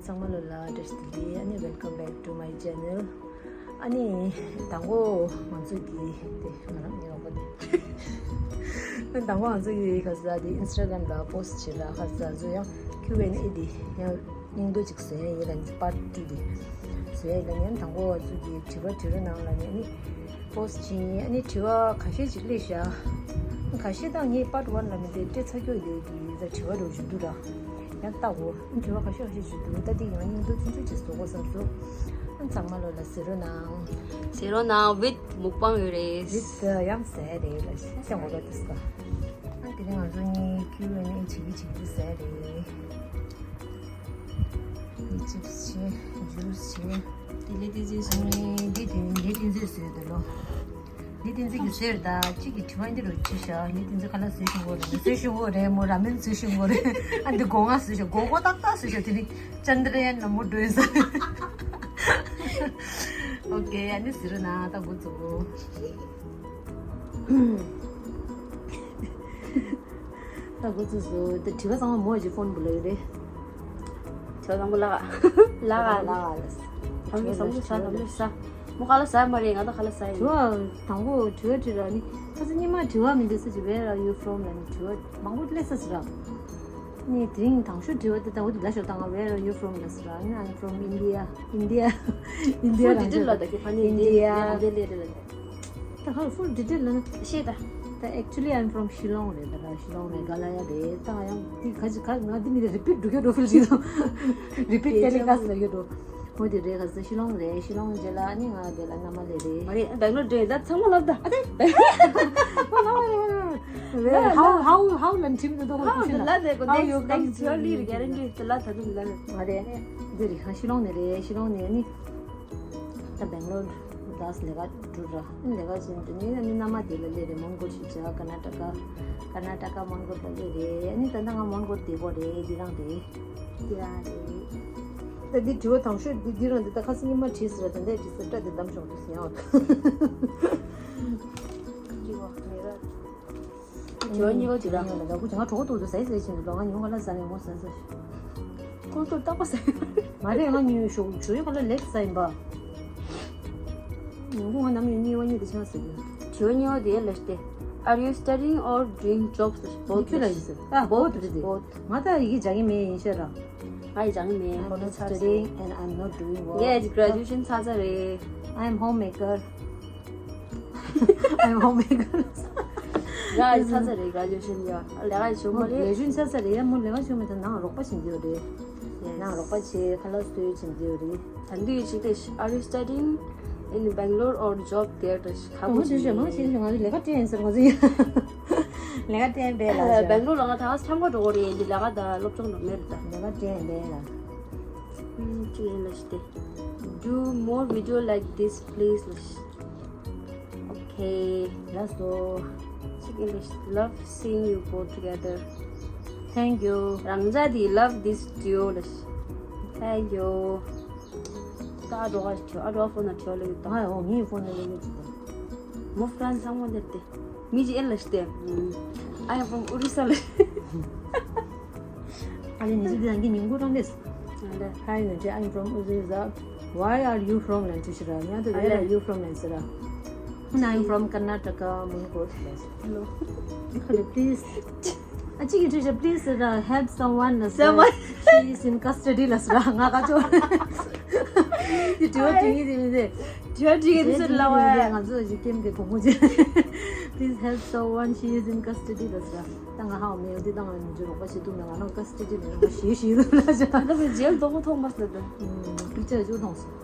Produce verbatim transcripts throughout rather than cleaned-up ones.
ཚང་མ་ལོ་ལ་བཀྲ་ཤིས་བདེ་ལེགས། ཨ་ནི་welcome back to my channel. ཨ་ནི་དང་པོ་ང་ཚོ་གི་དེ་ང་རང་ཉོ་གོ་དེ། ཨ་ནི་དང་པོ་ང་ཚོ་གི་ཁ་ས་དེ་Instagram་ལ་post་བྱེད་ལ། ཁ་ས་ཚོ་ཡང་Q and A་དེ་ཡང་སྙིང་བསྡུས་ཅིག་བཟོས་ཡིན་ལ་ནི་part two་དེ་བཟོས་ཡིན་ལ་ནི། དང་པོ་ང་ཚོ་གི་དྲི་བ་དྲི་རོགས་གནང་ལ་ནི། ཨ་ནི་post་བྱིན། ཨ་ནི་དྲི་བ་ཁ་ཤས་ཅིག་སླེབས་ཤག་ཁ་ཤས་དང་ངས་part one་ལ་མི་དེ་སྤྲད་ཚར་ཀྱོག་ཡོད་དེ་ད་དྲི་བ་རུ་བཞུགས་འདུག་ར། ཡང་ལྟ་གོ། ཨ་ནི་དྲི་བ་ཁ་ཤས་ཁ་ཤས་བཞུགས་འདུག་ད་དེ་ཡང་སྙིང་བསྡུས་ཆུང་ཆུང་ཅིག་བཟོ་དགོས་བསམ་སོང་། ཨ་ནི་ཚང་མ་ལོ་ལ་གཟིགས་རོགས་གནང་། གཟིགས་རོགས་གནང་། with mukbang་ཡོད་རེད། with ཡང་ཟས་རེད་ལ་ཤ་ཤ་འོ་ལ་དེ་ས། ཨ་ནི་དེ་རིང་ང་ཚོ་གཉིས་Q and A་བྱེད་ཀྱི་བྱེད་ཀྱི་ཟས་རེད། ཅིབ་སི་བྱས། ཇུས་བྱས། དེ་ལས་དེ་ཚོས་སོང་ནས་འདི་དེ་འདི་ཏིན་ཙེ་བཟོས་འདུག་ལོ། འདི་ཏིན་ཙེ་གི་ཟེར་ད་གཅིག་གི་དྲི་བ་འདི་རུ་ཅི་ཤ་འདི་ཏིན་ཙེ་ཁ་ལག་བཟོས་ཤིང་གོ་རེད། བཟོས་ཤིང་གོ་རེད་མོ། ར་མེན་བཟོས་ཤིང་གོ་རེད། ཨ་འདི་སྒོ་ང་བཟོས་ཤ་སྒོ་སྒོ་ཏག་ཏག་བཟོས་ཤ་དེ་ནི་ཅན་དྲ་ཡན་ལ་མོ་འགྲོ་ཡིན་ས། ཨོ་ཀེ། ཨ་ནི་ཟེར་ན་ད་འགོ་ཚུགས། ད་འགོ་ཚུགས་སོ། ད་དྲི་བ་ཚང་མ་མོ་ཡི་ཕོན་བུ་ལ་ཡོད་རེད། དྲི་བ་ཚང་མ་ལགས། ལགས། ལགས། ལགས། ལགས། ལགས། ལགས། མོ་ཁ་ལག་ཟ། མོ་ཁ་ལག་ཟ་མ་རེད། ང་ད་ཁ་ལག་ཟ་ཡིན། དྲི་བ་དང་པོ་དྲི་བ་དྲི་ར་ནི་ཁ་ས་སྙེ་མ་དྲི་བ་མི་འདུག་ས་ཅི། Where are you from་ལ་ནི་དྲི་བ་མང་པོ་སླེབས་ས་ཟེར་ར། ནི་དེ་རིང་དང་ཤོས་དྲི་བ་དེ་དང་པོ་དེ་ལ་ཤོག་དང་། Where are you from་ལ་ཟེར་ར། ནི་I'm from India. India. India། full detail་ལ་ད་གི་ཕ་ནི་India། འདི་ལས་རེད་ལ། ད་ཧ་full detail་ལ་ན་ཤེས་ད། ད་actually I'm from Shillong་རེད། ད་ར་Shillong་རེད། ག་ལ་ཡ་རེད། ད་ཡང་འདི་ག་ཅི་ག་ང་འདི་མི་རེ་repeat་འགྲོ་གི་འགྲོ་ཕུལ་གྱི་དང་repeat telecast་ལ་གི་འགྲོ། འོ་དེ་རེད། ག་ས་Shillong་རེད། Shillong་རྗེས་ལ་ནི་ང་དེ་ལ་ན་མ་ལས་རེད། མ་རེད། Bangalore་འགྲོ་ཡིན་ད་ཚང་མ་ལབ་ད། ཨ་དེ། How how how ལན་ཁྲིམས་དུ་དོ་ཧ་ཧ་ལ་ཁྲིམས་དུ་ལ་དེ་གོ་how you next come next to yearly India? Guarantee་དེ་ལ་ད་དུ་ལ་རེད། མ་རེད། འདི་རེད། ཧ་Shillong་ནས་རེད། Shillong་ནས་ནི། ད་Bangalore་ལ་ལས་ཀ་འགྲོ་ར། ལས་ཀ་བྱེད་འགྲོ་ནི་ནི་མནའ་མ་དེ་ལ་སླེབས་རེད། མོན་གྷོ་ཆི་ཆ་ཀར་ནཱ་ཊ་ཀ། ཀར་ནཱ་ཊ་ཀ་མོན་གྷོ་ལ་སླེབས་རེད། ཨ་ནི་ད་ལྟ་ང་མོན་གྷོ་བསྡད་ཀྱི་རེད། འདི་རང་རེད། འདི་རང་རེད། ད་འདི་དྲི་བ་དང་ཤོས་འདི་འདི་རང་འདི་ད་ཁ་སང་ཉི་མ་དྲིས་ཟེར་བ་དེ་འདྲ་དྲིས་ཟེར་སྐྲ་འདི་བསྡམས་བྱུང་འདུག་ཟེར་ཡང་། འདི་བ་མེད་ར། དྲི་བ་གཉིས་པ་དེ་ར། ལ་ལ་ཁུ་ང་གྲོགས་འདུག་འདུག་ཟས་ཟས་བྱེད་འདུག་ང་ཉིན་མོ་ལ་ཟ་ནས་མོ་ཟ་ཟ། ཁོང་ཚོ་རྟག་པར་ཟ། མ་རེད། ང་ཉིན་ཞོགས་ཞོགས་ཡོད་ཁ་ལ་ལེགས་ཟ་ཡིན་པ། ཉིན་གུང་ང་ནམ་ཡོད་གཉིས་པ་གཉིས་དེ་ཆང་ཟ་གི། དྲི་བ་གཉིས་པ་དེ་ལ་སྟེ། Are you studying or doing jobs? འདི་ཁྱོད་ལ་ཡིན་ཟེར། ཨ་both་རེད་དེ། Both། ང་ད་ཡི་གེ་སྦྱང་གི་མེད་ཡིན་ཤག་ར། ང་ཡི་སྦྱང་གི་མེད། I'm not studying and I'm not doing work. ངས་graduation་ཚར་ཚར་རེད། I am homemaker. I'm homemaker. ང་ཡི་ཚར་ཚར་རེད། graduation་ཡ། ལས་ཀ་ཡི་བྱུང་མ་རེད། graduation་ཚར་ཚར་རེད་ཡ། མོ་ལས་ཀ་བྱུང་མེད་ད་ནང་རོགས་པ་བྱེད་འདོད་རེད། Yes. ནང་རོགས་པ་བྱེད། ཁ་ལག་བཟོས་བྱེད་འདོད་རེད། ད་འདི་ཡི་ཅིག་དེ། Are you studying in Bangalore or job there? ད་ཁ་པོ་ཅིག་ཞིག་མང་ཆེ་ང་ཚོ་ལས་ཀ་སྤྲད་ཡིན་ཟེར། ང་ཚོ་ཡ་ལས་ཀ་སྤྲད་པས་ལ། Bangalore་ལ་ང་ད་ཁྲམ་ཁ་འགྲོ་གི་རེད། འདི་ལས་ཀ་ད་སློབ་སྦྱོང་འགྲོ་མེད་རེད་ད། ལས་ཀ་སྤྲད་པས་ལ། ཅིག་ཡིན་ལ་ཞིག་དེ། Do more video like this, please. Okay. That's all. ཅིག་ཡིན་ལ་ཞིག Love seeing you both together. Thank you. རང་ཅག་དེ་love this duo་ལ་ཞིག Thank you. ད་ཨ་འགྲོ་ག་ཞིག་ཨ་འགྲོ་ཕོན་ན་ཁྲིད་ལ་ཡོད་ད། ཨ་ཡོ་ངའི་ཕོན་ན་ལ་ཡོད་ཅིག་ད། མོ་ཕ་རན་སི་ཚང་མ་འདིར་དེ། མི་ཅིག་ཨེ་ལ་ཞིག་དེ། I am from Orissa་ལ། ཨ་ལེ་ནི་ཅི་དེ་རང་གི་མིང་གོ་རང་ལེས། ཨ་ལེ། Hi ནི་ཅི། I am from Orissa. Why are you from ལན་ཅི་ཤི་ར། ཡང་དུ་Where are you from་ལན་ཟེར་ར། I am from Karnataka, Mungkot. Hello. Hello, please. ཨ་ཅིག་གི་ཁྲིད་ཤ་please་ཟེར་ར། Help someone ལ་ཟེར། Someone. She is in custody་ལ་ཟེར་ར། ང་ག་ཚོད། དེ་དྲི་བ་དྲི་ངེས་དེ་མི་འདུག་དྲི་བ་དྲི་ངེས་དེ་ཚོ་ལ་བ། ང་ཚོ་ཞིག་ཀེམ་གི་གོང་མོ་ཅན། Please help someone, she is in custody་ལ་ཟེར། ད་ང་ཧའོ་མེ་ཡོ་དེ་ད་ང་མི་འཇུ་རོགས་པ་བྱེད་ཐུབ་ན་ང་རང་custody་ནས་རོགས་པ་བྱེད་ཤེས་འདུག་ལ་ཅག་ད་ད་བའི་རྗེས་ལ་དོག་པོ་མཐོང་མ་སོང་ད། ཨུམ། པིག་ཅར་ཅུ་མཐོང་སོང་།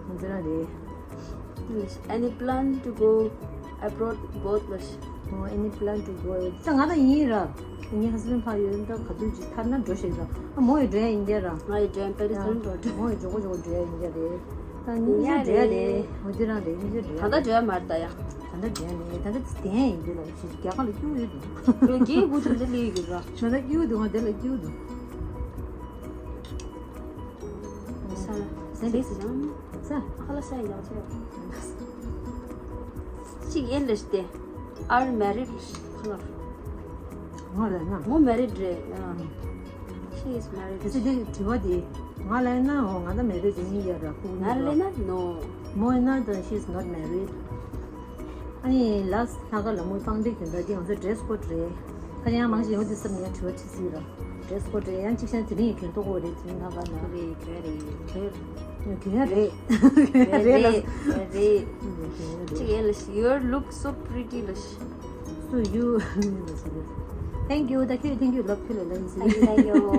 ང་ཚོ་རང་རེད། Any plan to go abroad both ལ་ཞིག་ཨོ། Any plan to go? ད་ང་ད་ཡིན་ར། ངའི་husband་ཕ་ཡོད་ད་ག་དུས་ཅིག་ཐར་ན་འགྲོ་ཞིག་ར། ཨ་མོ་ཡི་འགྲོ་ཡ་ཡིན་རྒྱ་ར། ང་ཡི་འགྲོ་ཡ་པེ་རི་སི་ཐར་ན་འགྲོ་འགྲོ། མོ་ཡི་འགྲོ་གོ་འགྲོ་གོ་འགྲོ་ཡ་ཡིན་རྒྱ་རེད། ད་ཉིན་ཤས་འགྲོ་ཡ་རེད། འོ་དེ་རང་རེད། ཉིན་ཤས་འགྲོ་ཡ། ད་ལྟ་འགྲོ་ཡ་མ་རེད་ད་ཡ། ད་ལྟ་འགྲོ་ཡ་མེད། ད་ལྟ་དེ་ཡིན་དུས་ལ་ཞིག་རྒྱ་གར་ལ་སྐྱིད་པོ་ཡོད་འདུག་ལོ་རྒྱའི་བུ་དེ་འདྲ་ལས་ཡོད་ར། ང་ད་སྐྱིད་པོ་འདུག་ང་དེ་ལ་སྐྱིད་པོ་འདུག་ས་ལ་ཟས་ཟ་ཡང་། ས། ཁ་ལ་ས་ཡང་ཆེ། གཅིག་ཡན་ལ་སྟེ། Are married ཁ་ལ། ང་ལ་ན། མོ་married་རེད། ཨ། She He is married. དེ་ཚེ་དེ་དྲི་བ་དེ་ང་ལ་ཡིན་ན་འོ་ང་ད་མེ་རེད་དེ་ཡིན་ཡ་ར་ཕུག་ཡིན་ར། ང་ལ་ན་no. མོ་ཡིན་ན་ད་she is not married. ཨ་ནི་last ལྷག་ལ་མོའི་པང་གདན་གྱོན་ད་དེ་ང་ཚོའི་dress code རེད། ཁ་ཡང་མང་ཞིག་ཡོང་དུས་སམ་ཡང་དྲི་བ་དྲི་སྲིད་ར། dress code རེད། ཡང་གཅིག་ཤ་དེ་རིང་གྱོན་ཐུབ་ཀྱི་རེད་དེ་རིང་ལྷག་ལ་ན། རེད་གྱོན་རེད་གྱོན། གྱོན་ཡ་རེད། གྱོན་ཡ་རེད་ལ། རེད་རེད། གྱོན་ཡ་རེད། ཅིག་ཡན་ལ་ཤི། Your look so pretty ལ་ཤི། So you. Thank you. Thank you. Thank you. Love you. Love you. Thank you, thank you.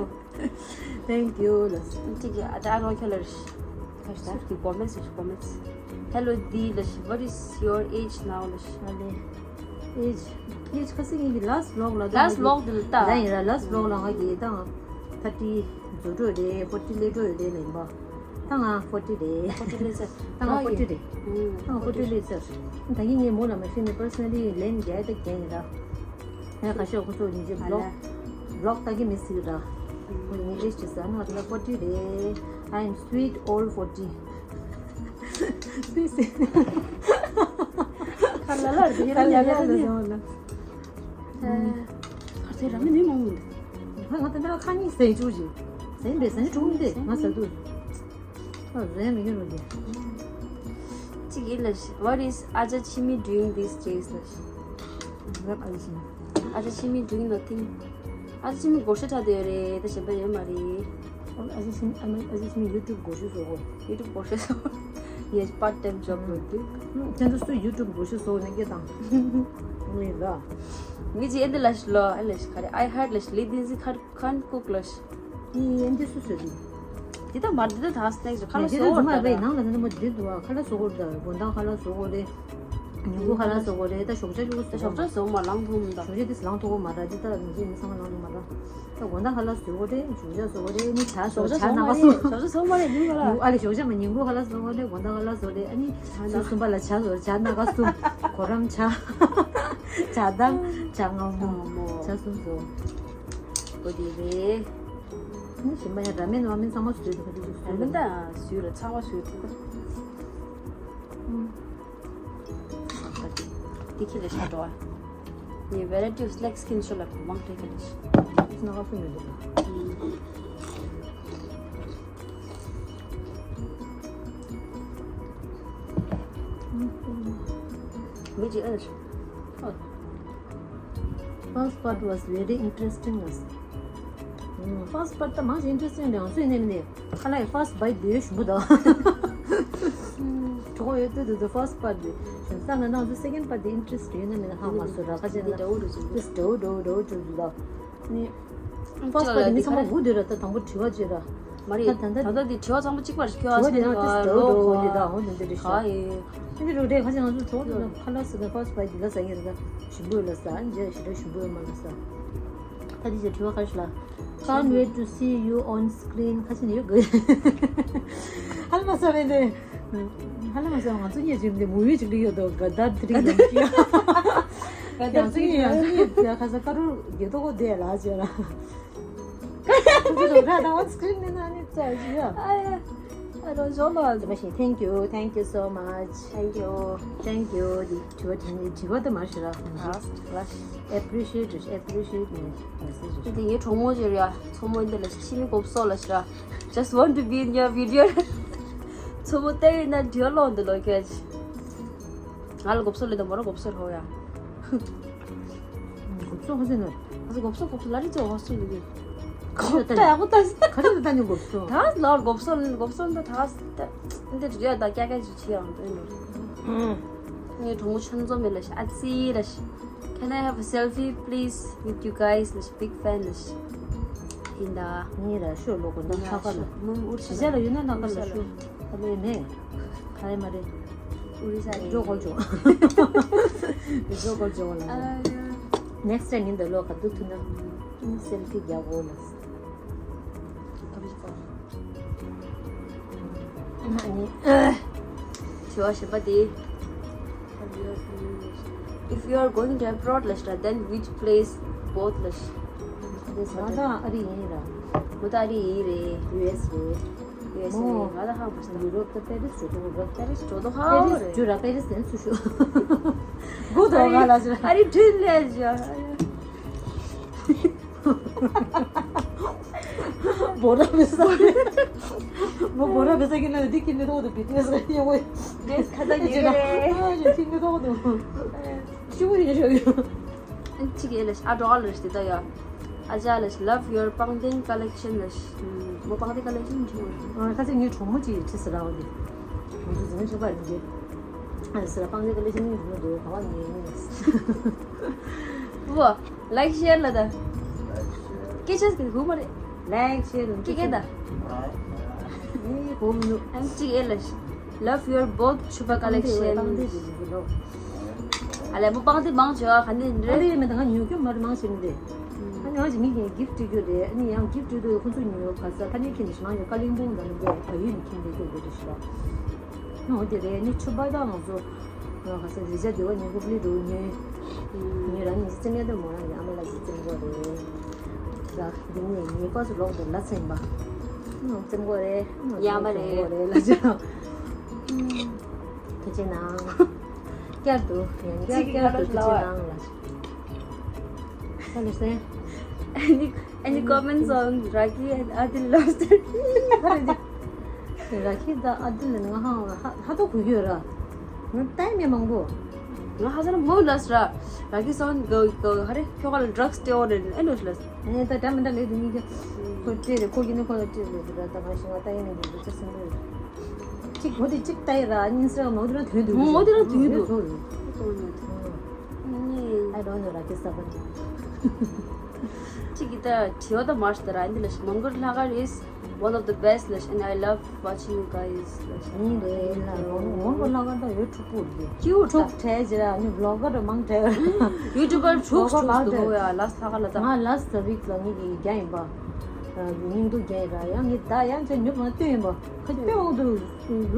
Thank you. Love you. ཅིག་ཡ་ད་རོ་ཁྱོད་ལ་ཤི། ཁ་ཤ་ད་ཀི་comments ཤི་comments. Hello D ལ་ཤི། What is your age now ལ་ཤི། ཨ་ལེ། age. age ཁ་སང་ངེད་ཀྱི་last vlog ལ་ད་last vlog དེ་ལ་ད། ད་ཡིན་ར་last vlog ལ་ང་གི་ད་thirty རྫོགས་འགྲོ་རེད། forty སླེབས་འགྲོ་ཡོད་རེད་ལ་ཡིན་པ། ད་ང་forty རེད། forty སླེབས་ཚར། ད་ང་forty རེད། ཨུམ། ད་ང་forty སླེབས་ཚར། ད་ངས་ངའི་མོ་ལ་མ་ཤེས་ནས་personally ལན་རྒྱག་ད་རྒྱག་ཡིན་ར། ཡ་ཁ་ཤས་ཁོ་ཚོ་ཉིན་རྗེས་vlog vlog ལྟ་གི་མི་སྲིད་ར། ཁོ་ཡིན་ཨེ་ཤི་ས་ན་ད་forty རེད། I am sweet old forty. སུས་ཟེར། ཁ་ལ་ལར་དེ་ཁ་ལ་ལར་དེ་ཟེར་བ་ལ། ཁ་ཚེ་ར་མི་ནི་མང་མི་འདུག་ང་ང་ད་ནི་ཁ་གཉིས་ཟས་བཅུག་ཅིག་ཟས་འདི་ཟས་ནི་གྲུང་འདི་ང་ཟ་དུས། ཨ་ཟས་མི་ཡོད་རུང་འདི། གཅིག་ཡིན་ལ་ཤི། What is ཨ་ཅག་ཕྱི་མི་doing these days ལ་ཤི། རབ་ཨ་ལི་ཤི། ཨ་ཅག་ཕྱི་མི་doing nothing. ཨ་ཅག་ཕྱི་མི་སྒོར་གཞས་འཁྲབ་བསྡད་ཡོད་རེད། ད་གཞན་པ་ཡོད་མ་རེད། ཨ་ཅག་ཕྱི་མི་ཨ་མ་ཨ་ཅག་ཕྱི་མི་YouTube སྒོར་གཞས་བཟོ་གོ། YouTube སྒོར་གཞས་བཟོ། Yes, part time job ལོ་དུས། ཁྱེད་ཚོ་སུ་YouTube སྒོར་གཞས་བཟོ་ནས་སྐད་བཏང་། ངས་ལ། ངས་ཅི་ཨེ་འདི་ལ་ཤི་ལོ་ཨེ་ལ་ཤི་ག་རེ། I heard ལ་ཤི་ལི་དིན་ཟི་ཁར་ཁན་ཀུག་ལ་ཤི། འདི་ད་མར་འདི་ད་ཐང་སྟེགས་ཁ་ལ་འདི་སོ་ད་མ་ད་རེད། ནང་ལ་ནི་མ་འདི་འདུག་ཁ་ལ་སོ་གོ་རེད། ད་དགོང་དག་ཁ་ལ་སོ་གོ་རེད། ཉིན་གུང་ཁ་ལ་སོ་གོ་རེད། ད་ཞོགས་ཇ་ཅུ་ད་ཞོགས་ཇ་སོ་མ་ལང་ཐུབ་མི་ད། ཞོགས་ཇ་དེ་ལང་ཐུབ་གོ་མ་རེད། འདི་ད་ང་ཚོའི་མི་ཚང་མ་ལང་ཐུབ་མ་རེད། ད་དགོང་དག་ཁ་ལ་སོ་གོ་རེད། ཞོགས་ཇ་སོ་གོ་རེད། ནི་ཇ་སོ་ཇ་སྣ་ཁ་སོ། ཞོགས་ཇ་སོ་མ་རེད། ཉིན་གུང་ཨ་ལེ་ཞོགས་ཇ་མ་ཉིན་གུང་ཁ་ལ་སོ་གོ་རེད། དགོང་དག་ཁ་ལ་སོ་རེད། ཨ་ནི་ཚོ་གསུམ་པ་ལ་ཇ་སོ་ཇ་སྣ་ཁ་སོ་གོ་རམ་ཇ་ཇ་དང་ཇ་མངར་མོ་ཇ་གསུམ་སོ། གོ་དེ་རེད། ཨ་ནི་ཞིམ་པ་ཡང་ར་མེན་བ་མེན་ཚང་མ་སོས་འདུག་ཁ་ཐུག་ཅིག་སོས་འདུག་ད་སུས་ལ་ཚང་མ་སུས་འདུག་ཨུམ། དེ་ཁྱེད་ལ་ཤ་འགྲོ་བ། ངས་variety of snacks ཁྱེད་ཚོ་ལ་མང་སྤྲད་ཀྱི་རེད། ང་ཁ་སུ་མི་འདུག་ཨུམ། མི་གཅིག་ཨེ་ལ་ཤ། First part was very interesting. First part ད་མང་ཞིག་interesting རེད། ང་ཚོའི་ནས་མིན་ནས་ཁ་ལག་གི་first bite དེ་ཞུམ་པོ་དང་། གྲོགས་ཡོད་དུས་དུས་first part དེ་ཞུམ་ས་ང་ནང་ཚོ་second part དེ་interest ཡོད་ན་མིན་ན་ཧ་མ་སོ་ར། ཁ་ཅན་ན་འདྲ་བོ་འདྲ་བོ་འདྲ་བོ་འདྲ་བོ་འདྲ་བོ་འདྲ་བོ་འདྲ་བོ་འདྲ་བོ་འདྲ་བོ་འདྲ་བོ་འདྲ་བོ་འདྲ་བོ་འདྲ་བོ་འདྲ་བོ་འདྲ་བོ། ནི། First part དེ་མི་ཚང་མ་སྒུག་སྡོད་ར། དང་པོ་དྲི་བ་བརྗོད་ར། མ་རེད། ད་ད་ད་ད་ལྟ་འདི་དྲི་བ་ཚང་མ་གཅིག་པ་རེད། ཁྱོད་ཨ་ཟེར་ནི་ཨ་ཏིས་ཏོ་ཏོ་འོ་འདི་ད་འོ་འདི་འདི་རེད་ཤག་ག་ཡེ། ཨ་འདི་རུ་རེད། ཁ་ཅིག་ང་ཚོ་གྲོགས་འདི་ན་ཁ་ལག་ཟེར་ན་first bite འདི་ལ་ཟ་ཡེ་རེད། ད་ཞིམ་པོ་ཡོད་ལ་ཟ། ཨ་འདི་ཞེ་དྲག་ཞིམ་པོ་ཡོད་མ་ལ་ཟ། ད་འདི་ཅིག་དྲི་བ་ག་རེ་ཤག་ལ། Can't wait to see you on screen ཁ་ཅིག་ནི་ཡོད་དགོས། ཧ་ལམ་ཟ་རེད་འདི། ཧ་ལམ་ཟ་ང་ཚོ་གཉིས་ཅིག་འདི་མུ་བི་ཅིག་ལ་ཡོད་དོ་ག་ད་དི་རིང་ཡོད་ཀྱི། ང་ཚོ་གཉིས་ང་ཚོ་གཉིས་ཁ་ས་ཀ་རུ་རྒྱུ་ཏོ་གོ་བསྡད་ལ་ཟེར་ར། ཁོ་ཚོ་ར་ད་on screen ནས་ན་ནི་ཙ་ཞིག་ཡ། ཨ་ཡ། ཨ་རོ་ཞོ་ལོ། ཙི་མ་ཞིག Thank you, thank you so much. Thank you. Thank you དྲི་བ་དྲི་བ་དེ་མ་ཞུ་ར། Last, last. Appreciate, appreciate ནས་message དེ་ངའི་གྲོགས་མོ་ཅིག་རེད་ཡ། མཚོ་མོ་འདི་ལ་ཕྱི་མི་གོ་སོ་ལ་ཞིག་ར། Just want to be in your video. མཚོ་མོ་ལྟ་ཡིན་ན་འདི་ལོ་འདི་ལོ་ཁྱོད། ང་ལ་གོ་སོ་ལེ་དང་མོ་ར་གོ་སོ་ར་ཧོ་ཡ། གོ་སོ་ཧོ་ཟེར་ནོ། ང་ཚོ་གོ་སོ་གོ་སོ་ལ་རི་ཅོ་ཧོ་སུ་ལི་གི། གོ་ད་ཡ་གོ་ད་ཟི། ག་རེ་ད་ནི་གོ་སོ། ད་ལོར་གོ་སོ་གོ་སོ་འདི་ད་ད་འདི་རྒྱ་ད་ཀྱ་ཀྱ་ཅི་ཅི་ཡང་འདི་ནོ། ངའི་གྲོགས་མོ་ཆུན་འཛོམས་མེད་ལ་ཤ་ཨ་ཙི་ར་ཤ། Can I have a selfie please with you guys? ལ་ཤ་big fan ལ་ཤ། ཡིན་ད། ངའི་ར་ཤོ་ལོ་གོ་ན་ཁ་ཁ་ལ། མུ་ཨུར་ཤི་ཇ་ལ་ཡོད་ན་ན་ཁ་ལ་ཤོ། ཨ་ལེ་ནས། ཁ་ཡེ་མ་རེད། ཨུ་རི་ས་རེད། འགྲོ་གོ་ཇོ། འགྲོ་གོ་ཇོ་ལ། Next time ཡིན་ད་ལོ་ག་དུ་ཐུ་ན། ཨིན་selfie རྒྱག་གོ་ལ། ཨ་ནི། ཞུ་བ་ཞེས་པ་དེ། If you are going to abroad ལ་ཤ་then which place both ལ་ཤ། ང་ད་ཨ་རི་ཡིན་ར། ང་ད་ཨ་རི་ཡིན་རེད། ཡུ་ཨེས་རེད། ཡུ་ཨེས་ཨེ། ང་ལ་ཧ་མ་སོང་། ཡུ་རོབ་དང་པེ་རིས་ཇོ་དོ་རོ། པེ་རིས་ཇོ་དོ་ཧ་རེད། ཇོ་ར་པེ་རིས་ནས་ཚུ་ཤོ། གུ་དོ་ང་ལ་ཇོ། ཨ་རི་ཁྲིན་ལེ་ཇོ། བོ་ར་བེ་ས། མོ་བོ་ར་བེ་ས་ཀྱི་ནང་འདི་ཁྱི་ནི་ཐོག་ཏུ་བི་ཏི་ཨེ་སི་ཡོད་ངོ་། ཌེས་ཁ་ད་ཉེ་གི་རེད། ཨ་ཁྱི་ནི་ཐོག་ཏུ་ཤི་བོ་ཡིན་ཤོག་ཡོད། ཨ་ཅིག་ཡེ་ལ་ཤི་ཨ་འགྲོ་ཨ་ལ་ཤི་དེ་ད་ཡ། ཨ་ཅག་ལ་ཤི་love your པང་གདན་collection ལ་ཤི། མོ་པང་གདན་collection ཅིག་ཡོད། ཨ་ཁ་ཚེ་ངའི་གྲོགས་མོ་ཅིག་ཁྲིད་ཟེར་ར་བ་དེ། ང་ཚོ་འཛིན་ཆོག་པ་རེད་འདི། ཨ་ཟེར་ར་པང་གདན་collection ཡིན་འགྲོ་མི་འདུག་ག་བ་ངའི་ངའི། བོ། like share ལ་ད། སྐད་ཆ་ཟེར་གི་ཧུ་མ་རེད། like share ཀི་ཀེ་ད། ཨེ་གོ་མི་འདུག་ཨམ་ཅིག་ཨེ་ལ་ཤི། love your both ཕྱུ་པ་collection ཨ་ལས་མོ་པང་དེ་མང་ཆེ་བ་ག་ནས་རེད། པང་དེ་མེད་ད་ང་ཉོ་རྒྱུ་མ་རེད་མང་ཆེ་མི་འདུག་ཨ་ནི་ང་ཅིག་མི་གིས་gift སྤྲད་རྒྱུ་རེད། ཨ་ནི་ཡང་gift སྤྲད་དུས་ཁོ་ཚོ་ཉོ་ག་ས་ཁ་ནས་ཁྱེར་ནས་ཞི་མང་ཡོད་ཀ་ལིང་པོང་ད་ནི་འདུག་བལ་ཡུལ་ནས་ཁྱེར་ནས་སྐྱོར་དགོས་རེད་ཤི་བ། འོ་དེ་རེད། ཨ་ནི་ཕྱུ་པ་ད་ང་ཚོ། ང་ག་ས་རི་ཇ་དེ་བ་ཉེ་གུ་པླི་རུ་ཉེ། ཉེ་རང་ཉེ་སི་ཙེམ་ཡ་དེ་མོ་རང་ཉེ་ཨ་མ་ལ་ཇི་ཙེམ་གོ་རེ། ལ་འདི་ཉེ་ཉེ་པ་སུ་ལོག་དེ་ལ་ཙེམ་པ། ཙེམ་གོ་རེ། ཡ་མ་རེ། གོ་རེ་ལ་ཇ། ཐུགས་རྗེ་གནང་། བསྐྱར་དུ་ཡང་བསྐྱར་བསྐྱར་དུ་ཐུགས་རྗེ་གནང་ལ། ས་ལ་སེ། Any any comments on Rakhi and Adil love story? ར་ཁི་ད་ཨ་དི་ལ་ང་ཧ་ཧ་ཏོ་གུ་གུ་ར། ང་ཏའི་མེ་མང་པོ། ང་ཧ་ཟ་ན་མོ་ལ་སྲ། ར་ཁི་སོན་གོ་གོ་ཧ་རེ་ཁྱོ་ག་ལ་drugs སྟེ་འོ་རེ་ཨེ་འདྲ་ལ། ཨེ་ད་ད་མི་ད་ལེ་དུ་མི་གི་ཁོ་སྤྲེ་རེ་ཁོ་གི་ནི་ཁོ་ལ་སྤྲེ་རེ་དུ་ར། ད་ང་ཞིང་ང་ཏའི་མེ་གི་འདུ་ཚ་སེམས་པོ་རེ། གཅིག་གོ་དེ་གཅིག་ཏའི་ར་གཉིས་སྲ་མོ་དེ་ར་དོན་དུ་མོ་དེ་ར་དོན་དུ། I don't know ར་ཁི་ས་བ། གཅིག་གི་ད་དྲི་བ་ད་མར་ཤི་ད་ར་འདི་ལ་ཤི་མོན་གོར་ལྷ་གར་is one of the best ལ་ཤི། And I love watching you guys ལ་ཤི། ཨིན་རེད་ལ་མོན་གོར་ལྷ་གར་ད་ཡོད་ཕྲུག་པོ་རེད། ཀྱིའུ་ཕྲུག་ཕྲུག་ཕྲལ་ཇི་ར་ནི་vlogger མང་ཕྲལ་ཡོད་ཊུ་པར་ཕྲུག་ཕྲུག་ཏུ་ཧོ་ཡ་ལ་ཤི་ལྷ་གར་ལ་ད། ང་ལ་ཤི་ད་བིག་ལ་ངེད་ཀྱི་རྒྱ་ཡིན་པ། སྙིང་སྡུག་རྒྱ་ཡིན་ར་ཡང་ངེད་ད་ཡང་ཅན་ཉོབ་ང་ལྟོས་ཡིན་པ། ཁ་ཅིག་དཔེ་འོང་དུ།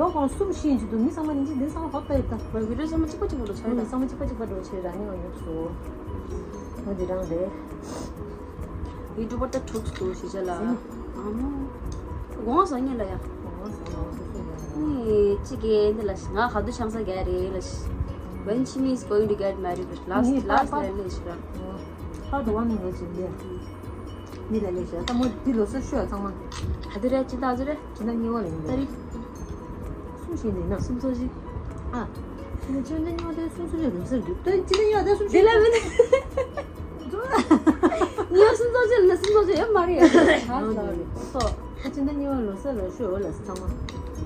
ལོ་གང་གསུམ་ཤེས་ཀྱི་འདུག་མི་ཚང་མ་ནི་འདི་འདི་ཚང་མ་ཧོབ་ལྟ་ཡོད་ད། བར་བི་ཌིའོ་ཚང་མ་གཅིག་པ་གཅིག་པ་འགྲོ་ཆ་ཡོད་ད། ཚང་མ་གཅིག་པ་གཅིག་པ་འགྲོ་ཆ་ཡོད་ད་ནི་ང་ཉོབ་སོ། ང་འདི་རང་རེད། ཡུ་ཊུབ་པར་ད་ཕྲུག་ཏུ་ཞི་བྱ་ལ། ཨ་མོ། དགོངས་སོ་ཉིད་ལ་ཡ། ནི་གཅིག་གི་འདི་ལ་ང་ག་དུས་ཆང་ས་རྒྱག་རེད་ལ། When she is going to get married last last ལ་ལས་ཤི་ར། ཧར་དུ་བ་མི་འགྲོ་ཆེན་འདི། མི་ལ་ལས་ཤི་ར་ད་མོ་འདི་ལོ་སར་ཤོད་ཚང་མ། ག་དུས་རེད་ཅི་ད་ཟེར་རེད། ཅི་ད་ཉེ་བ་ལ་ཡིན་ད་རེད། སུམ་ཤེས་འདི་ན་སུམ་ཚོ་ཞིག་ཨ། ཅི་ན་ཅི་ན་ཉེ་བ་དེ་སུམ་ཚོ་ཞིག་ལོ་སར་འདུག་ད་ཅི་ན་ཉེ་བ་དེ་སུམ་ཤེས་ལ་མི་འདུག་ཉེ་བ་སུམ་ཚོ་ཞིག་ལ་སུམ་ཚོ་ཞིག་ཡོད་མ་རེད། ཧ་ལ་རེད་ཏོ། ད་ཅི་ན་ཉེ་བ་ལོ་སར་ལ་ཤོད་འོ་ལ་ཚང་མ།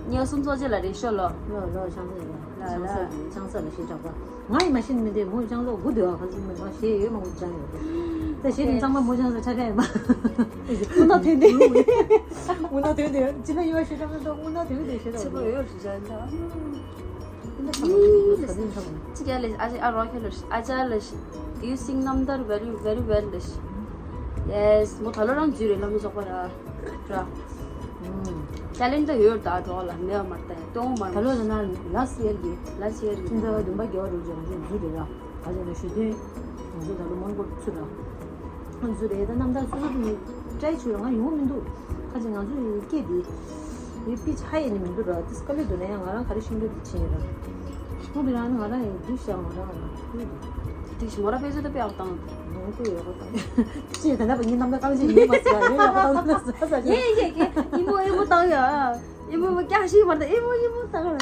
ཉེ་བ་སུམ་ཚོ་ཞིག་ལ་རེད་ཤོད་ལོ། ལོ་ལོ་ཆང་ས་ལ་ཆང་ས་ལ་ཆང་ས་ལ་ཤེས་གྲགས་པ། ང་ཡི་མ་ཤེས་མི་འདི་མོ་ཅང་ལོ་དགུ་འདི་བ་ག་ཚོད་མི་མ་ཤེས་ཡོད་མ་དགུ་ཅང་ཡོད། ད་ཤེས་ནི་ཚང་མ་མོ་ཅང་ས་ཁྲ་ཁྲ་ཡིན་པ། དངུལ་ནག་ཐོན་ཏེ། དངུལ་ནག་ཐོན་ཏེ་ཅི་ན་ཡོད་ཤེས་ཀྲང་ད་དངུལ་ནག་ཐོན་ཏེ་ཤེས་ད། ཆེ་པོ་ཡོད་ཤེས་ཀྲང་ད། ཅི་ག་ལས་ཨ་ཅེ་ཨ་རོ་ཁྱོད་ལ་ཨ་ཅག་ལ་you sing རྣམ་ཐར་very very well ལ། Yes མོ་ད་ལོ་རང་འཇུ་རེད་ལ་མོ་ཚོགས་པ་ར། ར། ཨུམ། ཅ་ལེན་ད་ཡོད་ད་འགྲོ་ལ་མེད་མར་ད་ཡ་སྟོང་མར། ད་ལོ་ལ་ན་ལ་སི་ཡར་གི། ལ་སི་ཡར་གི། ཁྱིམ་ཚང་བདུན་པ་རྒྱལ་བ་རུ་ཅན་ང་ཚོ་འཛུལ་རེད་ལ། ད་ཅི་ན་ཞུ་དོན། ང་ཚོ་ད་ལོ་མོན་གོར་ཚུད་ལ། ང་ཚོ་རེད་ད་རྣམ་ཐར་སོ་སོ་དུ་ནི་ཊྲའི་བྱོས་ལ་ང་ཡོང་མི་འདུག་ཁ་ཅིག་ང་ཚོ་ཡི་སྐད་དེ། ཡི་པི་ཆ་ཡེ་ནི་མི་འདུག་ར་དེ་སྐད་ལེ་འདུག་ན་ཡང་ང་རང་ག་རེ་ཤེས་འདུག་དེ་ཕྱིན་ཡིན་ར། ཁོང་དེ་རང་ནི་ང་རང་ཡི་འདུག་ཤག་ང་རང་ར་ཁུལ་དེ། དེ་ཞི་མོ་ར་དཔེ་ཚོད་ད་དཔེ་ཨག་བཏང་། ནོར་བུ་ཡོད་པ་དང་། ཅེས་ད་ལྟ་བ་ཉིན་གནམ་ལ་རྐང་ཅན་ཡིན་མ་ཟེར་ཡ་ཡོད་ཡག་པོ་དང་ཟེར་ས་ཡེ་ཡེ་ཡེ་ཡེ་ཡེ་ཡེ་མོ་ཡེ་མོ་བཏང་ཡ། ཡེ་མོ་མ་ཀྱག་ཤིག་མར་ད་ཡེ་མོ་ཡེ་མོ་བཏང་ལ།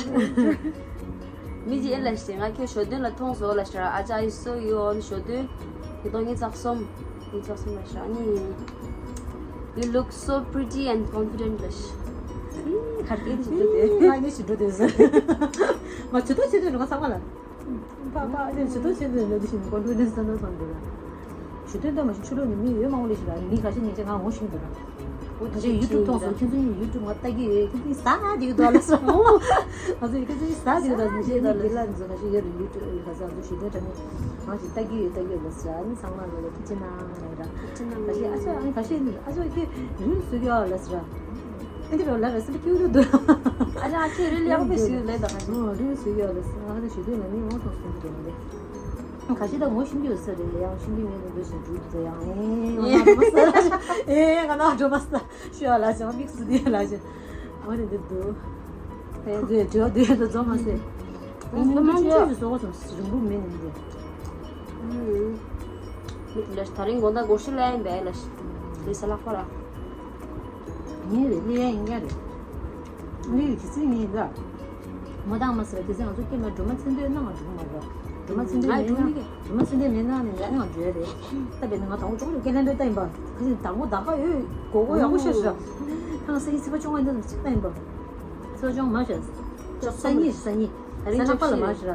མི་ཅི་ཨེ་ལ་ཤི་ང་ཁྱོད་ཞོ་སྟོན་ལ་མཐོང་སོ་ལ་ཤི་ར་ཨ་ཅག་ཡི་སོ་ཡོ་ཨོན་ཞོ་སྟོན། ཡི་དོ་ངི་ཚག་སོམ། ངི་ཚག་སོམ་ལ་ཤི་ར་ནི། You look so pretty and confident ལ་ཤི། ཁར་ཏེ་ཅི་འདུག་དེ། ང་ནི་ཅི་འདུག་དེ་ཟེར། ང་ཇུས་གཏོགས་བྱེད་དུས་རུང་ཚང་མ་ལ། ཕ་ཕ་ཨ་ཅེ་ཇུས་གཏོགས་བྱེད་དུས་ལོ་དུ་ཞིག་ཀོན་ཕི་ཌེན་སི་ད་ནོ་སོང་འདུག་ར། ཇུས་གཏོགས་ད་མ་ཤི་ཆུ་ལོ་ནི་མི་ཡོད་མང་བོ་ལས་ཤི་ར་མི་ཁ་ཤས་ཉིན་ཅེ་ང་ངོ་ཤེས་འདུག་ར། ཁ་ཤས་ཡུ་ཊུབ་མཐོང་སོང་། ཁྱེད་ཚོ་ཡུ་ཊུབ་ང་ལྟ་གི་ཡོད། ཁྱེད་ཚོ་ཟ་བསྡད་ཀྱི་འདུག་ལབ་སོང་། ང་ཚོ་ཁྱེད་ཚོ་ཟ་བསྡད་ཀྱི་འདུག་ཟེར་ནས་ཁྱེད་ཚོ་ལ་ཟ་ཟ་ཁ་ཤས་ཡོད་རེད། ཡུ་ཊུབ་ཁ་ཤས་ང་ཚོ་ཞུ་དོན་དྲ་མི་ང་ཞིག་ལྟ་གི་ཡོད་ལྟ་གི་ཡོད་ལབ་ཟེར། ཨ་ནི་ཚང་མ་ལ་ལ་ཐུགས་རྗེ་གནང་ལབ་ར། ཁ་ཤས་ཨ་ནི་ཁ་ཤས་ཨ་ནི་ཁ་ཤས་ཨ་ཅག་ཁྱེད་རིལ་བཟོ་གི་ཡོད་ལབ་ཟེར་ར། ཨ་ནི་རོ་ལབ་ར་སི་ལ་ཁྱེད་ཚོ་འདུག་ཨ་ཅག་ཁྱེད་རིལ་ཡག་པོ་བཟོས་ཡོད་ལབ་ད་ཁ་ཤས། ཨོ་རིལ་བཟོ་གི་ཡོད་ལབ་ཟེར། ང་ཁ་ཤས་ཞུ་དོན་ལ་མི་མང་ཐོག་སོང་གི་འདུག་མ་རེད། ཁ་ཤས་ད་ངོ་ཤེས་ཀྱི་ཡོད་ས་རེད། ཡང་ཤེས་ཀྱི་མེད་ནི་འདུག་ཞེས་འགྲུལ་དུ་ཡང་ཨེ་ང་ན་འགྲོ་མ་ས་ཨེ་ང་ན་འགྲོ་མ་ས་ཤོད་ལ་ཞེས་དམིགས་སུ་བསྡད་ལ་ཞེས་ཨ་རེ་འདི་འདུག་ཨེ་འདི་འདྲ་འདི་འདྲ་འཛོམས་མ་སེ། ཨེ་ང་ཚོ་ཆོས་ཀྱི་བཟོ་བ་སོང་རིང་པོ་མེད་ནི་འདི། མི་དེ་ལ་ད་རིང་དགོང་དག་སྒོར་ཤི་ལ་ཡིན་པས་ལ་ཞེས་ལི་ས་ལག་པ་ར། ངའི་རེད། ལི་ཡན་ཡིན་ཀྱང་རེད། ལི་ཡི་དེ་ཚིག་ངའི་ལ། མོ་དང་མ་ཟེར་བ་དེ་ཚེ་ང་ཚོ་སྐྱེས་མ་སྒྲོལ་མ་ཚེ་འདོད་ན་ང་འགྲོ་གི་མ་རེད། སྒྲོལ་མ་ཚེ་འདོད་ང་མེད་ན་འགྲོ་མི་གི། སྒྲོལ་མ་ཚེ་འདོད་མེད་ན་ནི་ང་ང་འགྲོ་ཡ་རེད། ད་བས་ན་ང་དང་པོ་ཅོག་ཅོག་སྐད་ལན་འདོད་ལྟ་ཡིན་པ། ཁ་ཅིག་དང་པོ་ད་ག་ཡོད་གོ་གོ་ཡག་པོ་ཤ་ཤ། ཁང་སའི་ཚིག་པ་ཅུང་ཨེ་འདོད་ཚིག་ལྟ་ཡིན་པ། ཚིག་པ་ཅུང་མ་ཤ། སང་ཉིན་སང་ཉིན། ད་རིང་ཚ་ལག་པ་ལ་མ་ཤ།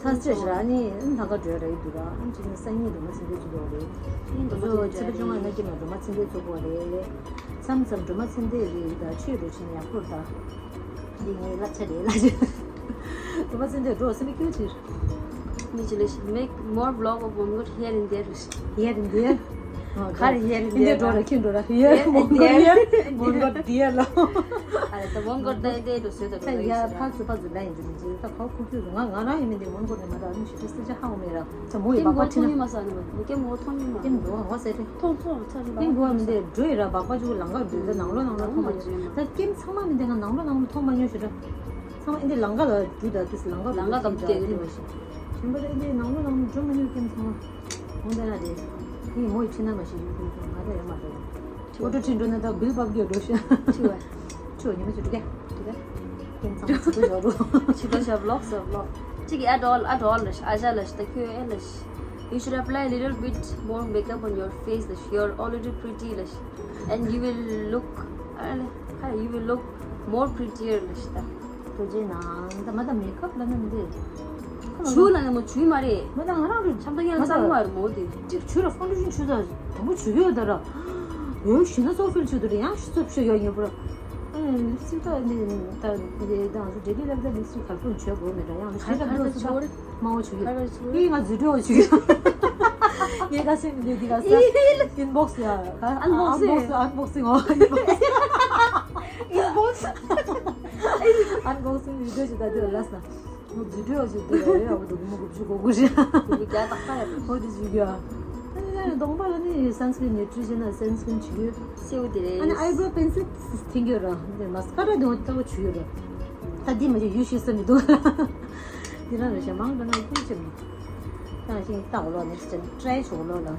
ཚ་ཚ་ཤ་ཨ་ནི་ཨ་ནི་ད་ག་འགྲོ་ཡ་རེད་འདུག་ར། ཨ་ནི་ཅིག་ནི་སང་ཉིན་སྒྲོལ་མ་ཚེ་འདོད་ཚུགས་འདུག་རེད། ཨ་ནི་ཚིག་པ་ཅུང་ཨེ་ན་སྐྱེས་མ་སྒྲོལ་མ་ཚེ་འདོད་ཚུགས་པ་རེད། མཚམས་མཚམས་སྒྲོལ་མ་ཚེ་འདོད་རེད་ད། ཆོས་འགྲོ་ཕྱིན་ཡག་པོ་རེད་ད། འདི་ངའི་བསླབ་བྱ་རེད་བསླབ་བྱ། སྒྲོལ་མ་ཚེ་འདོད་འགྲོ་སེམས་པའི་སྐྱོ་ཕྱིར། མི་ཅི་ལས་make more vlog of Mon God here and there. Here and there. ག་རེ་here and there འདི་འགྲོ་ར་ཁྱིམ་འགྲོ་ར། Here and there. Mon God here, Mon God there ལ། ཨ་ད་Mon God ད་འདི་འགྲོ་སོད་ད་འགྲོ་ཡ། ཕག་ཚོ་ཕག་ཚོ་ལ་ཡིན་འགྲོ་མི་ཅི་ད་ག་ཁུག་ཁུག་ང་ང་རང་ཡིན་མི་འདི་Mon God ནས་མ་ད་ཨ་ནི་ཞེ་ཁྲི་སེ་ཆ་ཧ་གོ་མེད་ར། ད་མོ་ཡི་ཀེམ་སྦག་སྦག་གོ་ཁྲིད་ན་མཐོང་ཡིན་མ་ས་ནི་མོ་ཀེམ་ངོ་མཐོང་ཡིན་མ། ཀེམ་འགྲོ་ཧ་ཟེར་ཏེ། མཐོང་མཐོང་ཚར་ཡིན་ཀེམ་འགྲོ་མི་འདི་འགྲོ་ཡི་ར་སྦག་སྦག་ཅུ་ལང་ཀ་འགྲོ་ད་ནང་ལོགས་ནང་ལོགས་མཐོང་མ་མྱོང་། ད་ཀེམ་ཚང་མ་མི་འདི་ང་ནང་ལོགས་ནང་ལོགས་མཐོང་མ་མྱོང་ཞེ་དྲག་ཚང་མ་ཨིན་འདི་ལང་ཀ་ལ་འགྲོ་ད་དུས་ལང་ཀ་ལང་ཀ་གམ་སྐད་འདི་མ་ཤེས། གཞན་པ་ད་ཨིན་འདི་ནང་ལོགས་ནང་ལོགས་འགྲོ་མ་མྱོང་ཀེམ་ཚང་མ། འོང་ད་ཡ་དེ། ཨིན་མོ་ཡི་ཁྲིད་ན་མ་ཤེས་ཡོད་ཀེམ་ཚང་མ་ད་ཡ་མ་འགྲོ། ཨོ་ཊོ་ཊུན་འགྲོ་ན་ད་བིལ་བབ་རྒྱག་འགྲོ་ཤག་ཆུ་བ། ཆུ་བ་ཉི་མ་ཆུ་དྲུག་ག་ཆུ་དྲུག་ག་ཀེམ་ཚང་མ་ཆུ་དྲུག་བཞག་རོགས། ཆུ་དྲུག་བཞག་vlog བཟོ་vlog གཅིག་གི་at all at all ལ་ཨ་ཞ་ལ་ད་ཁྱོད་ཨེ་ལ། You should apply a little bit more makeup on your face ལ། You're already pretty ལ། And you will look ཨ་ལ་ཁ་you will look more prettier ལ་ད། ཐུགས་རྗེ་གནང་། ད་མ་ད་མེ་ཁབ་ལ་ནི་མི་འདི། ཆུ་ལ་ནི་མོ་ཆུ་མ་རེད། མ་ད་ང་རང་རེད། ཆམ་ད་ཡང་གཙང་མ་རེད་མོ་དེ། ཅིག་ཆུ་ལ་ཕོན་ཌེ་ཤན་ཆུ་ད་དང་པོ་ཆུ་ཡོད་ད་ར། ཡོད་ཤི་ན་སོ་ཕིལ་ཆུ་དུ་རེད་ཡང་ཤི་སོ་ཕྱོ་ཡོད་ཉོ་པོ་ར། ལིབ་སི་ཊིག་ད་ནི་ད་ནི་ད་ང་ཚོ་ཌེ་ལི་ལབ་ད་ལིབ་སི་ཊིག་གར་པོ་ཆོད་གོ་མེད་ར་ཡང་ཤི་ད་གར་པོ་ཆུ་ད་མ་འོ་ཆུ་ཡོད། ཨི་ང་ཛུ་ཏོ་ཆུ་ཡོད། ངས་ཀ་སེ་མི་འདི་ཀ་ས་ཨིན་བོག་སི་ཡ། ཨན་བོག་སི་ཨན་བོག་སི་ཨོ་ཨིན་བོག་སི། ཨིན་བོག་སི། ཨན་བོག་སི་བི་ཌི་ཡོ་ཅིག་ད་དེ་ལ་ལ་ས། ང་ཛུ་ཏོ་ཅིག་དེ་ལ་ཡ་བ་དུ་མོ་གུ་ཅུ་གོ་གུ་རེད། གུ་རྒྱ་ཏག་ཏག་ཡ་དུ། ཨོ་དེ་ཅིག་ཡ། ཨ་ནི་གདོང་པ་ལ་ནི་སན་སི་ཀྲིན་ནིའུ་ཊི་རི་ཤན་ན་སན་སི་ཀྲིན་ཆུ་ཡོད། སེའུ་དེ་རེད། ཨ་ནི་ཨའི་བྷོ་པེན་སིལ་ཐིང་ཡོད་ར། དེ་མ་སི་ཀ་ར་དེ་ལྟ་བུ་ཆུ་ཡོད་ར། ད་དེ་མ་ཞིག་ཡུ་ཤེས་ས་མི་འདུག་ལ། དེ་རང་རེད་ཤ་མང་དྲགས་ན་ཁུལ་ཆེ་མི། ད་ཤིང་རྟ་འོ་ལོ་ནེག་སི་ཊ་ཊའི་ཆོག་ལོ་ལ། ཨ་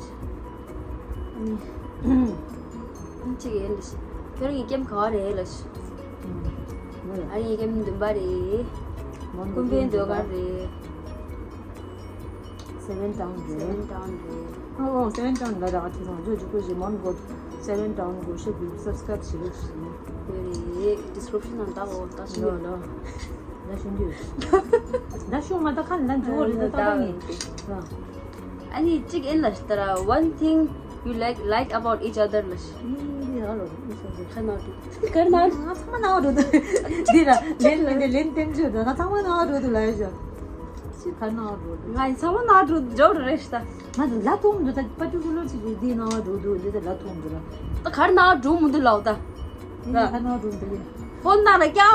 ནི། ཨ་ནི་གཅིག་ཡིན་རེད་ཤ། ཁྱོད་རང་གི་ཀེམ་ག་བ་རེད་ལ་ཤ། ཨ་ནི་ཀེམ་བདུན་པ་རེད། ཀུན་ཕན་ཟློས་གར་རེད། སེ་ཝན་ཊའུན་རེད། སེ་ཝན་ཊའུན་རེད། ཨོ་ཨོ་སེ་ཝན་ཊའུན་ལ་རག་ཐུག་སོང་ཇོ་ཇུ་ཀུ་ཇི་མོན་གོ་སེ་ཝན་ཊའུན་གོ་ཤེ་བི་སབ་སི་ཀ་རབ་བྱེད་རོགས་ཞུ། ཡོད་རེད། ཌི་སི་ཀི་རིབ་ཤན་ནང་ལྟ་འོ་ད་ཤེས་ཡོད་ལ། ད་ཤེས་རྒྱུ་ད་ཤོག་མ་ད་ཁ་ལ་འཇུ་བོ་རེད་ད་ད་ད་ངེས་ཨ་ནི་གཅིག་ཨིན་ལ་ཤི་ད་ར། One thing you like like about each other ལ་ཤི། ཨི་ཨི་ཨ་ལོ་ཨི་ཤ་ཟེར་ཁ་ན་ཏུ་ཁ་ན་ང་ཚང་མ་ན་བ་འགྲོ་འདུག་འདི་ར་ལེན་མི་འདི་ལེན་ཏེམ་ཅོ་འདུག་ང་ཚང་མ་ན་བ་འགྲོ་འདུག་ལ་ཡོད་ཤ། ཅི་ཁ་ན་འགྲོ་འདུག་ང་ཚང་མ་ན་འགྲོ་འགྲོ་རེད་ཤ། ང་ཚོ་ལ་ཐོང་འདུག་ད་པར་ཊི་ཀུ་ལར་ཅིག་གིས་འདི་ན་འགྲོ་འདུག་འདི་ད་ལ་ཐོང་འདུག་ར། ད་གར་ན་འགྲོ་མི་འདུག་ལའོ་ད། འདི་ན་ཁ་ན་འགྲོ་འདུག་ཡ། ཕོན་ནང་ལ་སྐྱ་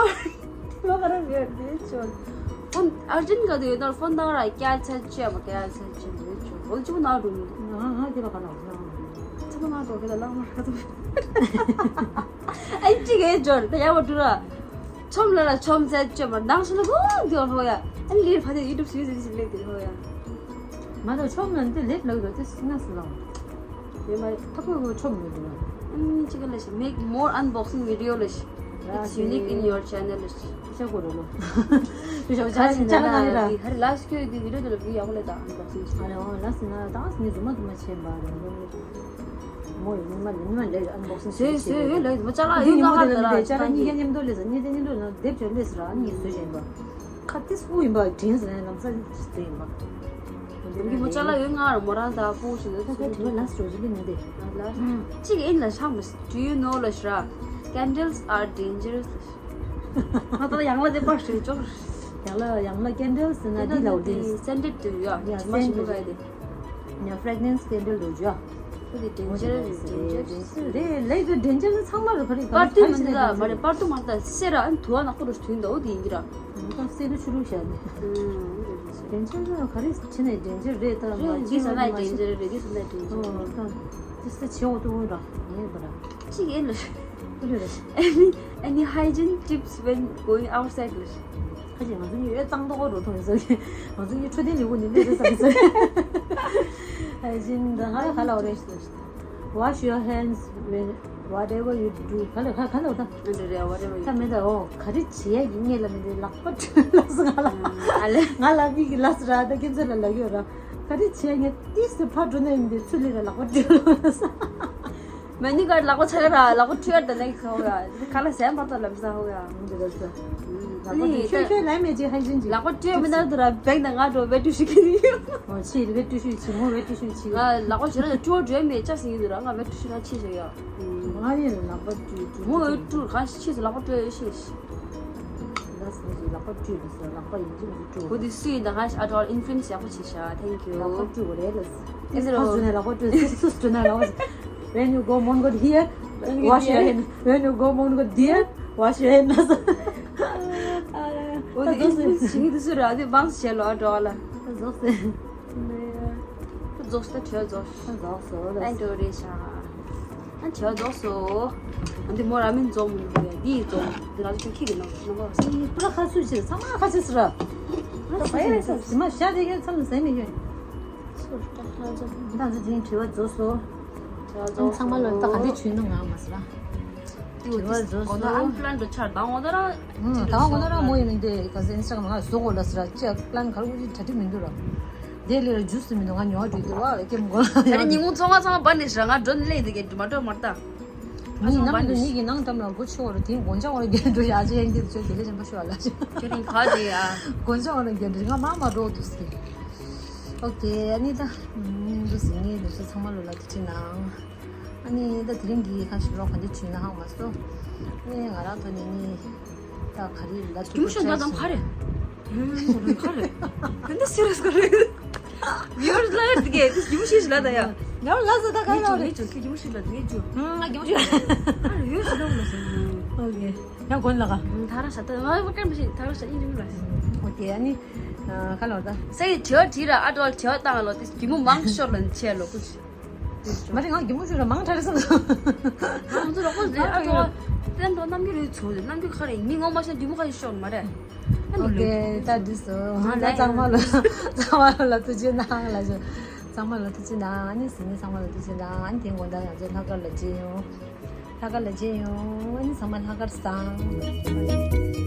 བ་ལོ་ག་ར་ཡོད་འདི་ཆོ། ཕོན་ཨར་ཇེན་ག་དུ་ཡོད་ན་ཕོན་ནང་ལ་སྐྱ་ཚ་ཅི་ཡ་མ་སྐྱ་ཚ་ཅི་ཡོད་ཆོ། འོ་ཅི་མོ་ན་འགྲོ་མི་འདུག་ང་ང་འདི་ལ་ཁ་ན་འགྲོ་ཚ་མ་ན་འགྲོ་གི་ལ་ལ་མ་ཁ་ཐུག་ཨན་ཅི་གེ་འབྱོར་ད་ཡ་བ་འགྲོ་ར། ཆོམ་ལ་ལ་ཆོམ་ཟེར་ཅོ་མར་ནང་སུ་ལ་གོ་འདི་བ་ཧོ་ཡ། ཨན་ལིར་ཕ་དེ་ཡུ་ཊུབ་སུ་ཡུ་ཟེར་ཟེར་ལེགས་དེ་ཧོ་ཡ། མ་དང་ཆོམ་ལ་འདི་ལེགས་ལགས་རོ་དེ་སུ་ན་སུ་ལ། ཡོད་མ་རེད། ཐ་གོ་གོ་ཆོམ་ཡོད་འདུག་ཨ། ཨན་ཅི་ག་ལ་ཤི་make more unboxing video ལ་ཤི། It's unique in your channel ལ་ཤི། ཤ་གོ་རོ་ལོ། དུ་ཤོག་ཆ་ཆ་ལ་ཧ་རི་ལ་སི་ཀྱོ་དེ་བི་ཌི་ཡོ་དེ་ལ་བི་ཡག་པོ་ལས་ད་unboxing ཤི། ཨ་ལ་འོ་ལ་སི་ན་ད་སི་ནི་རུ་མ་དུ་མ་ཆེན་པ་རེད་ལོ། མོ་ཡིན་ཉི་མ་ཉི་མ་ལས་ཨན་བོག་སིང་བཟོས་བཟོས་ཡོད་ལ་ཡོད་མ་ཅ་ལག་ཡོད་ང་ག་ལ་ཅ་ལག་གཉིས་ཀ་མཉམ་དུ་ལས་ས་གཉིས་དེ་གཉིས་དུ་ལ་དེབ་ཅོ་ལས་ས་ར་གཉིས་བཟོས་བཞིན་པ། ཁ་ཏིས་སྤུ་ཡིན་པ་དྲན་ས་ནས་ལམ་སང་དེ་ཡིན་པ། དེ་གི་མོ་ཅ་ལག་ཡོད་ང་ར་མོ་རང་ད་སྤུ་ཞིག་ད་ད་དྲི་བ་ལ་སོ་ཞིག་གི་མི་འདི། གཅིག་ཡིན་ལ་ཤག་མི་Do you know ལ་ཤ་Candles are dangerous ལ་ཤ། ང་ད་ཡང་ལ་དེ་པར་ཞིག་ཅོག་ཡང་ལ་ཡང་ལ་candles ཟེར་ན་འདི་ལའོ་འདི། Scented དུ་ཡོད་ཡ་ཇི་མ་ཞིག་མི་ག་ཡ་དེ། ཡ་fragrance candle འགྲོ་རྒྱུ་ཨ། ཁོ་དེ་danger རེད། Danger རེད། ལས་དེ་danger ཚང་མ་རུ་ག་རེ་ག་པར་རེ་དུ་མ་ནི་ད་མ་རེད། པར་དུ་མ་ད་སེ་ར་ཨན་དུ་བ་ན་ཁོ་རུ་དུས་འདའོ་དེ་ཡིན་གྱི་ར། ད་སེ་དུ་ཆུ་རུ་བྱ་ནི། Danger ན་ག་རེ་ཆེ་ནས་danger རེད་ད། རེད་འདི་ཟ་ན་danger རེད། འདི་ཟ་ན་danger རེད། ད་དེ་སེ་ཆེ་བོ་དུ་ར་ངེས་པ་ར། ཅི་ཡིན་ལ། ཁོ་རེ་ར། Any any hygiene tips when going outside ལ། ཁ་ཅིག་ང་ཚོ་གཉིས་ཡོད་གཙང་ཏོག་རུ་མཐོང་ཡོད་ས་གི། ང་ཚོ་གཉིས་འཕྲོད་བསྟེན་ལས་ཁུངས་ནས་སླེབས་ས་གི་ས། ཨ་ཅིན་ད་ང་ལ་ག་ལ་འོ་རེད། Wash your hands when Whatever you do. ག་ལ་ག་ག་ལ་ད། འདི་རེད། whatever you ད་མེད་ད། འོ་ག་རེ་བྱེད་ཡ་ཡིན་ངེས་ལ་མེད་དེ་ལག་པ་འཁྲུད་ལ་སོ་ང་ལ། ཨ་ལེ། ང་ལ་མི་གི་ལ་སོ་ར་ད་ཁྱེད་ཚོ་ལ་ལ་ཡོད་ར། ག་རེ་བྱེད་ཡ་ངས་ཏིས་དེ་ཕར་འགྲོ་ན་ཡིན་དེ་ཚུལ་ལས་ར་ལག་པ་འཁྲུད་ལ་སོ། མ་ནི་ག་ལག་པ་ཆ་ག་ར་ལག་པ་འཁྲུད་ཡ་ད་ལེགས་སོ་ཡ། ག་ལ་ཟན་བར་དུ་ལམ་ས་ཧོ་ཡ། འདི་རེད་སོ། ལག་པ་ནི་འཁྲུད་ཁྱོད་ཁྱོད་ལ་མེད་ཅིག་ཧན་ཅིན་ཅིག་ལག་པ་འཁྲུད་མི་ན་དུ་ར་བེག་ན་ང་འགྲོ་བེ་ཏུ་ཤི་ཁི་ནི་ཡོད། ཨོ་ཕྱིར་བེ་ཏུ་ཤི་ཆི་མོ་བེ་ཏུ་ཤི་ཆི། ང་ལག་པ་ཞེ་ན་ཅོ་འགྲོ་མེད་ཅག་སིང་གི་འདུག་ར། ང་བེ་ཏུ་ཤི་ན་ཆི་ཞིག་ཡོད། ང་ཡིན་ལག་པ་བཀྲུས་བཀྲུས། མོ་ཡོད་བཀྲུ་གང་ཞིག་ཆི་ཟེར་ལག་པ་བཀྲུ་ཡོད་ཤེས་ཤིག་ལགས་སོ། ལག་པ་བཀྲུས་འདུག་ཟེར། ལག་པ་ཡིན་གཅིག་མིན་གཅིག་བཀྲུ། བུ་དེ་སུ་ཡིན་ད། གང་ཞིག་ཨ་ཏོ་ཨིན་ཕུ་ལུ་ཨེན་སི་ཡག་པོ་བྱེད་ཤག Thank you། ལག་པ་བཀྲུ་དགོས་རེད་ལགས། ཨེ་ཟེར་ཕར་འགྲོ་ནས་ལག་པ་བཀྲུ། སུ་སུ་འགྲོ་ནས་ལག་པ། When you go Mongol here, wash your hand. When you go Mongol there, wash your hand. འོ་དེ་ཨིན་ཕུ་ལུ་ཨེན་སི་བྱེད་ཀྱི་འདུག་ཟེར་ར། དེ་བང་སོ་བྱས་ལོ་ཨ་ཏོ་ཨ་ལ། རྫོགས་སོང་། རྫོགས་སོང་། ད་བྲོས་རྫོགས་སོང་། ད་རྫོགས་སོང་། ཨ་འགྲོ་རེད་ཤག་ཨ་བྲོས་རྫོགས་སོང་། ཨ་འདི་མོ་ར་མིན་རྫོགས་མི་འདུག་ཡ། འདི་ཡི་རྫོགས་འདི་ང་ཚོ་ཁྱི་གི་ནང་ནང་པ་སི་པུ་ར་ཁ་སུ་ཆེ། ཚང་མ་ཁ་ཆེ་སི་ར། ད་བ་ཡ་རེད་ས་ཟི་མ་ཤ་དེ་ཡོད་ཚང་མ་ཟས་མི་ཡོད། ད་ཚོ་དེ་བྲོས་རྫོགས་སོང་། བྲོས་རྫོགས་སོང་། ཚང་མ་ལོ་ད་ག་འདི་བྱུས་ནོ་ང་མ་སི་ར། དེ་འོ་དེ་ཚོ་གོ་ན་ཨམ་པི་ལན་དུ་ཆར་དང་འོ་ད་ར། ད་འོ་ན་ར་མོ་ཡིན་མིན་དེ་ག་ཟེ་ཨིན་སི་ཊ་གྷ་རམ་ང་བཟོ་དགོས་ལ་སི་ར། ཅི་ཡ་པི་ལན་ག་རུ་ཅི་གྲ་སྒྲིག་མི་འདུག་ར། དེ་ལས་ར་ཇུས་སི་མི་འདུག་ང་ཉོ་བ་འགྲོ་དེ་བ་ལ་ཀེམ་གོ་ལ། ད་ར་ཉིན་གུང་བཙོང་བ་ཚང་མ་པར་ནས་སི་ར། ང་འགྲོ་ནས་ལེན་དེ་གེ་མ་འགྲོ་མར་ད། ངའི་ནང་དུ་ངེད་ཀྱི་ནང་འགྲམ་ལ་སྒོ་ཕྱེ་བ་རུ་དེ་དགོན་ཆ་བ་རུ་རྒྱན་འགྲོ་ཡ་ཅི་ཡན་དེ་ཚོས་དེ་ལས་གཞན་པ་ཤོད་ལ་ཅི། ཁྱོད་རིང་ག་རེད་ཡ། དགོན་ཆ་བ་རུ་རྒྱན་འགྲོ་ང་མ་མ་འགྲོ་འདུག་སི། ཨོ་ཀེ། ཨ་ནི་ད་འདུག་སི་ངའི་ལུགས་སྲོལ་ཚང་མ་ལོ་ལ་དེ་ཅི་ནང་། ཨ་ནི་ད་དེ་རིང་གི་ཁ་ཤས་ལོ་ག་འདྲ་བྱུང་ན་ཧང་མ་སོ། ཨ་ནི་ང་རང་ཐོག་ནས་ནི་ད་ག་རེ་ལ་ཐུག་རྒྱུ་མ་ཤོད་ན་དམ་ག་རེ། ག་རེ། ག་རེ། དེ་འདྲ་སི་རི་ཡས་ག་རེ། ཡོར་ལ་དེ་གས་དེ་རྒྱུ་མ་ཤེས་ལ་ད་ཡ། ཡོར་ལ་ཟ་ད་ག་ཡོར་ངས་ཅོ་ངས་ཅོ་ཁྱི་རྒྱུ་མ་ཤེས་ལ་ངས་ཅོ། ང་རྒྱུ་མ་ཤེས། ཨ་ཡོར་ཟ་ད་ལ་ཟ། ཨོ་ཀེ། ཡང་གོན་ལ་ག་ད་ར་ཤ་ད་ང་མ་ཀན་མ་ཤེས། ད་ར་ཤ་ཡིན་རིང་ལ་ཤེས། ཨོ་ཀེ། ཨ་ནི་ཁ་ལོ་ད་སའི་ཇོ་ཇི་ར་ཨ་ཏོ་ཇོ་ཏང་ལོ་དེ་རྒྱུ་མ་མང་ཤོར་ལ་ཆེ་ལོ་ཀུ་ཤི། མ་རེད། ང་རྒྱུ་མ་ཤོར་ལ་མང་དྲགས་སོང་། ང་ཚོ་རོགས་པ་ཟེར་ཨ་ཏོ་བསྟན་དོ་རྣམ་འགྱུར་རེད་ཚོ་རྣམ་འགྱུར་ཁ་རེད། མི་ངོ་མ་ཤེས་རྒྱུ་མ་ཁ་ཤོར་མ་རེད། ཨོ་ཀེ། ད་འདི་སོ་ང་ད་ཚང་མ་ལ་ཚང་མ་ལ་ཐུགས་རྗེ་གནང་ལ་ཞུ། ཚང་མ་ལ་ཐུགས་རྗེ་གནང་། ཨ་ནི་ཟིན་ནི་ཚང་མ་ལ་ཐུགས་རྗེ་གནང་། ཨ་ནི་དེ་དགོང་དག་ང་ཚོ་ལྷག་དཀར་ལ་མཇལ་ཡོང་། ལྷག་དཀར་ལ་མཇལ་ཡོང་། ཨ་ནི་ཚང་མ་ལྷག་དཀར་བཟང་།